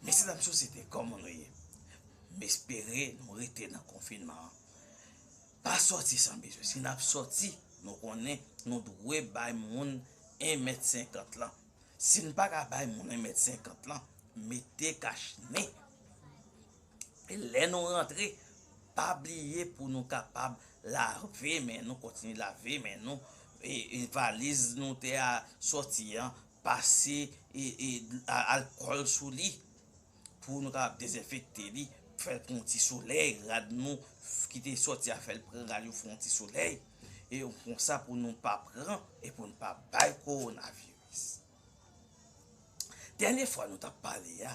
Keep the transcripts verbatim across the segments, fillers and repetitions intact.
Mesye dam sosyete, kòman nou ye? M espere nou rete nan konfinman an. Pa sòti san bezwen. Si n ap sòti, nou konnen nou dwe bay moun en mèt senkant lan. Si n pa ka bay moun en mèt senkant lan, mete kach nen. E lè nou rantre, pa bliye pou nou kapab lave men nou, kontinye lave men nou. E, e valiz nou te a sòti an, pase e, e, a- alkòl sou li pou nou kapab dezenfekte li, fè l pran yon ti solèy, rad nou ki te sòti a, fè l pran rad yo, fè yon ti solèy. E konsa pou nou pa pran e pou nou pa bay kowonaviris. Dènye fwa nou t ap pale a,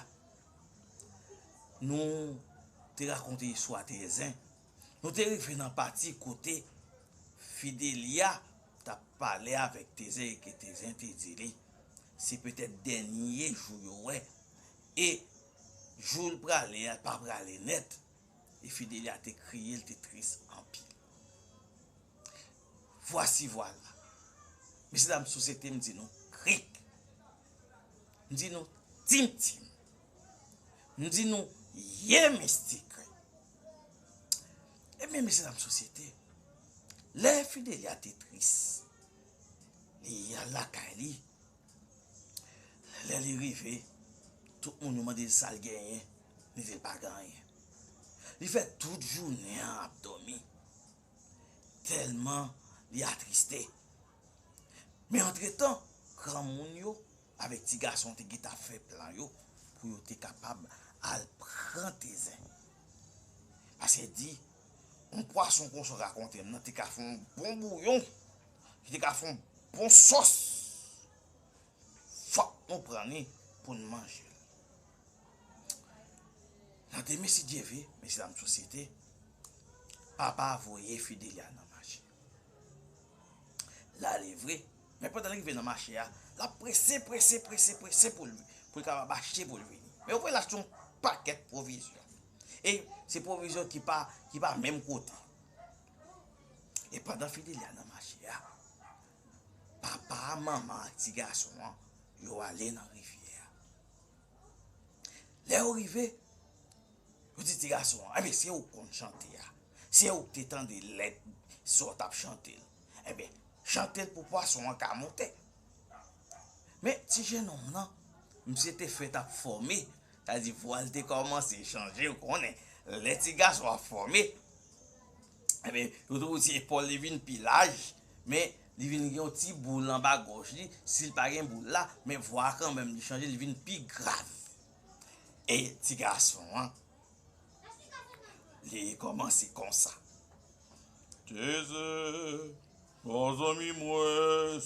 nou te rakonte istwa Tezen. Nou te rive nan pati kote Fidelia t ap pale avèk Tezen e ke Tezen te di li se petèt dènye jou yo wè. E jou l prale a pa prale nèt. E Fidelia te kriye, l te tris anpil. Vwasi vwala. Mesye dam sosyete, m di nou krik. M di nou tim tim. M di nou ye mistik. Ebyen, mesye dam sosyete, lè Fidelia te tris, li al lakay li. Lè li rive, tout moun yo mande l sa l genyen, li di l pa gen anyen. Li fè tout jounen an ap dòmi, tèlman li atriste. Men antretan, granmoun yo avèk ti gason te gentan fè plan yo pou yo te kapab al pran Tezen. Paske di, yon pwason konsa rakonte m nan te ka fè yon bon bouyon, li te ka fè yon bon sòs. Fòk nou pran li pou n manje l. Nan demen, si Dye vle, mesye dam sosyete, papa a voye Fidelia nan mache. L ale vre, men pandan l rive nan mache a, l ap prese, prese, prese, prese pou l, pou l kapab achte pou l vini. Men ou wè l achte yon pakèt pwovizyon. E se pwovizyon ki pa, ki pa menm kote. E pandan Fidelia nan mache a, papa a, manman ak ti gason an, yo ale nan rivyè a. Lè yo rive, yo di ti gason an, "Ebyen, se ou k konn chante a. Se ou k te tande lèt sa w t ap chante l. Ebyen, chante l pou pwason an ka monte." Men, ti jennonm nan, misye te fèk ap fòme, sa di vwa l te kòmanse chanje, ou konnen, lè ti gason ap fòme, ebyen, yo toujou di epòl li vin pi laj, men li vin gen yon ti boul anba gòj li, si l pa gen boul la, men vwa a kanmenm li chanje, li vin pi grav. E ti gason an, li kòmanse konsa. Tezen, bon zanmi mwen,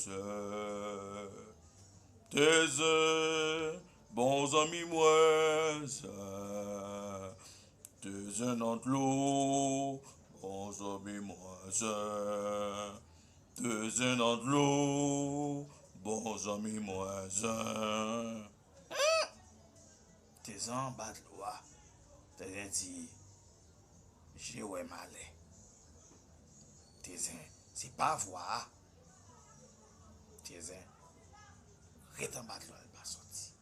Tezen, bon zanmi mwen, Tezen nan dlo, bon zanmi mwen, Tezen nan dlo, bon zanmi mwen. Tezen anba dlo a. Tezen di, "Je wè malè." Tezen, se pa vwa a. Tezen ret anba dlo a, l pa sòti.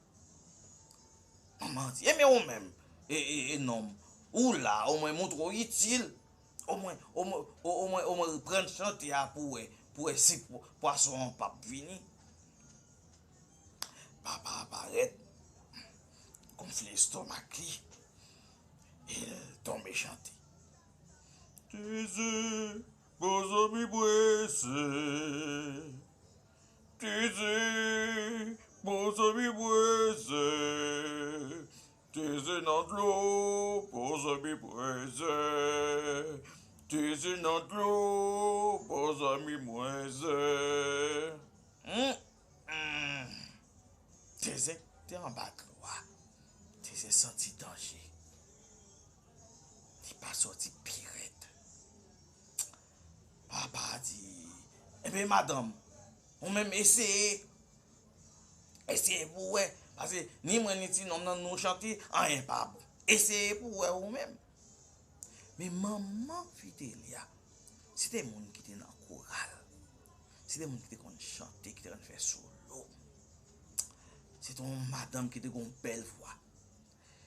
Manman di, "Ebyen ou menm, e, e, e nonm, ou la, omwen montre w itil. Omwen, omwen, o- omwen, omwen pran chante a pou wè, pou wè si pwa- pwason an p ap vini." Papa a parèt, gonfle estomak li, e l tonbe chante. Tezen, bon zanmi mwen, Tezen, bon zanmi mwen, Tezen nan dlo, bon zanmi mwen, Tezen nan dlo, bon zanmi mwen. Hmm, hmm. Tezen te anba dlo a. Tezen santi danje. Li pa sòti pi rèd. Papa a di, "Ebyen, madanm, ou menm eseye. Eseye pou w wè. Paske ni mwen ni ti nonm nan nou chante, anyen pa bon. Eseye pou w wè ou menm." Men manman Fidelia, se te moun ki te nan koral. Se te moun ki te konn chante, ki te konn fè solo. Se te yon madanm ki te gen yon bèl vwa.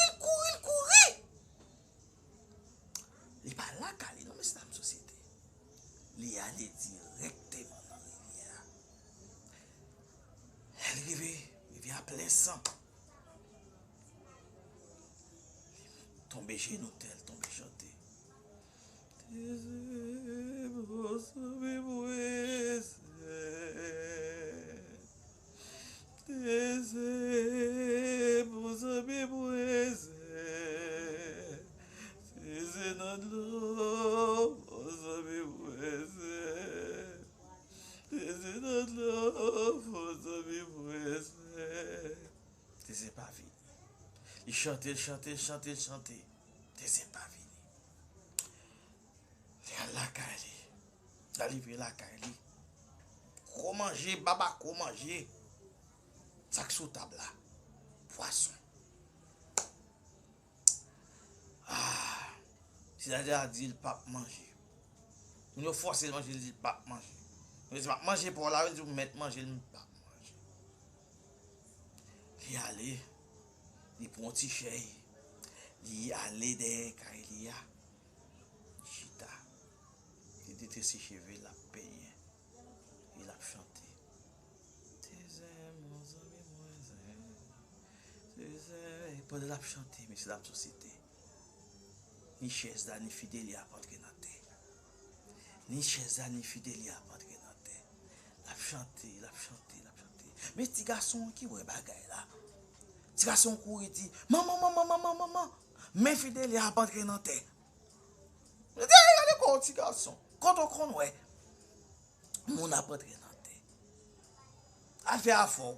kouri, l kouri, l kouri. Li pa lakay li non, mesye dam sosyete. Li ale dirèkteman nan rivyè a. Lè l rive, rivyè a plen san. Li tonbe jenou tè, l tonbe chante. Teze, bon zanmi mwen, se. Teze, bon zanmi mwen, se. Teze nan dlo, bon zanmi mwen, se. Teze nan dlo, bon zanmi mwen, se. Teze pa vini. Li chante, l chante, l chante, l chante. Teze pa vini. Li al lakay li. L al rive lakay li. Gwo manje, baba gwo manje. Sa k sou tab la? Pwason. Ah, si daddy a di l p ap manje. Moun yo fòse l manje, li di l p ap manje. Moun yo di m ap manje pa w la, yo di w mèt manje l, m p ap manje. Li ale, li pran yon ti chèy, li ale dèyè kay li a, li chita. Li detrese cheve l, l ap penyen, e l ap chante. Tezè, mon zanmi mwen, zen. Tezè, pandan l ap chante, mesye dam sosyete. Ni chèz la, ni Fidelia ap antre nan tè. Ni chèz la, ni Fidelia ap antre nan tè. L ap chante, l ap chante, l ap chante. Men ti gason an ki wè bagay la. Ti gason an kouri di, "Manman, manman, manman, manman, men Fidelia ap antre nan tè." Gade, gade kò ti gason. Kote w konn wè moun ap antre nan tè? Al fè afè w.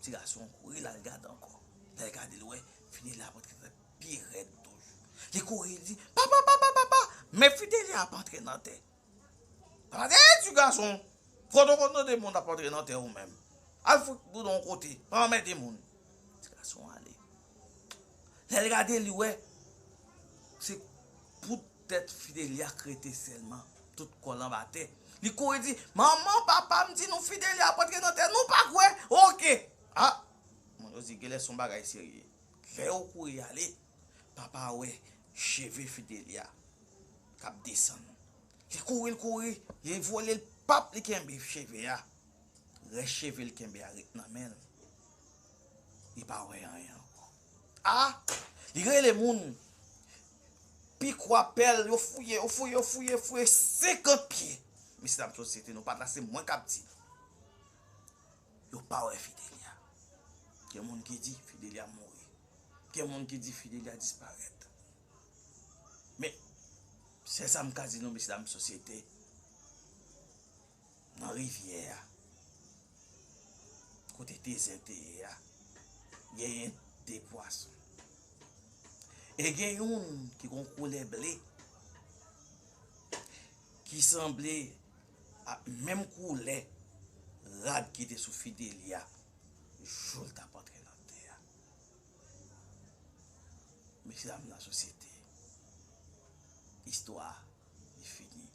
Ti gason an kouri, l al gade ankò. Lè l gade, l wè Fidelia ap antre nan tè pi rèd toujou. Li kouri, li di, "Papa, papa, papa, men Fidelia ap antre nan tè." Papa di, "Ey, ti gason, kote w konn tande moun ap antre nan tè ou menm? Al fout bouda w yon kote, pa anmède moun." Ti gason ale. Lè l gade, li wè se pout tèt Fidelia k rete sèlman, tout kò l anba tè. Li kouri di, "Manman, papa, m di nou Fidelia ap antre nan tè, nou pa kwè? Oke." Ah, moun yo di, "Genlè se yon bagay serye." Lè yo kouri ale, papa wè cheve Fidelia k ap desann. Li kouri, l kouri, li vole, l pap, li kenbe cheve a. Rès cheve l kenbe a ret nan men l. Li pa wè anyen ankò. Ah! Li rele moun. Pikwa, pèl, yo fouye, yo fouye, yo fouye, fouye senkant pye. Mesye dam sosyete, nou pa t la, se mwen k ap di nou. Yo pa wè Fidelia. Gen moun ki di Fidelia mouri. Gen moun ki di Fidelia disparèt. Men, sèl sa m ka di nou, mesye dam sosyete, nan rivyè a, kote Tezen te ye a, genyen de pwason. E gen youn ki gon koulè ble, ki sanble ak menm koulè rad ki te sou Fidelia jou l t ap antre nan tè a. Mesye dam, lasosyete, istwa a, li fini.